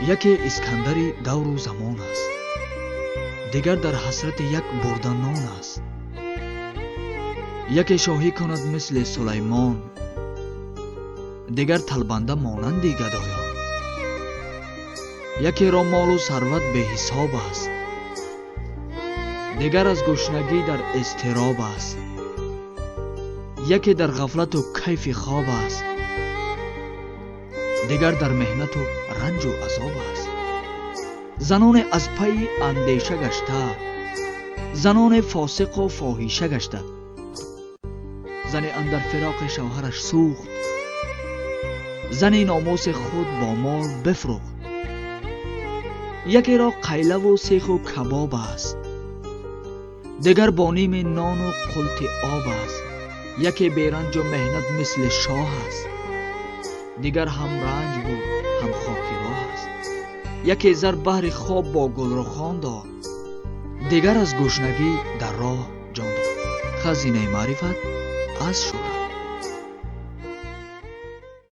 Яке Искандари давру замон аст, дигар дар ҳасрати як бурда нон аст. Яке шоҳӣ кунад мисли Сулаймон, дигар талбанда монанди гадоён. Якеро молу сарват беҳисоб аст, дигар аз гушнагӣ дар изтироб аст. Яке дар ғафлату кайфи хоб аст, дигар дар меҳнату ранҷу азоб аст. Заноне аз пайи андеша гашта, заноне фосиқу фоҳиша гашта. Зане андар фироқи шавҳараш сӯхт, зани номуси худ бо мол бифрӯхт. Якеро қайлаву сеху кабоб аст, дигар бо ними нону қулти об аст. Яке беранҷу меҳнат мисли шоҳ аст, дигар ҳам ранҷ буд, ҳам хоки роҳ аст. Яке зар баҳри хоб бо Гулрухон дод, дигар аз гушнагӣ дар роҳ ҷон дод. Хазинаи маърифат аз Шӯравӣ.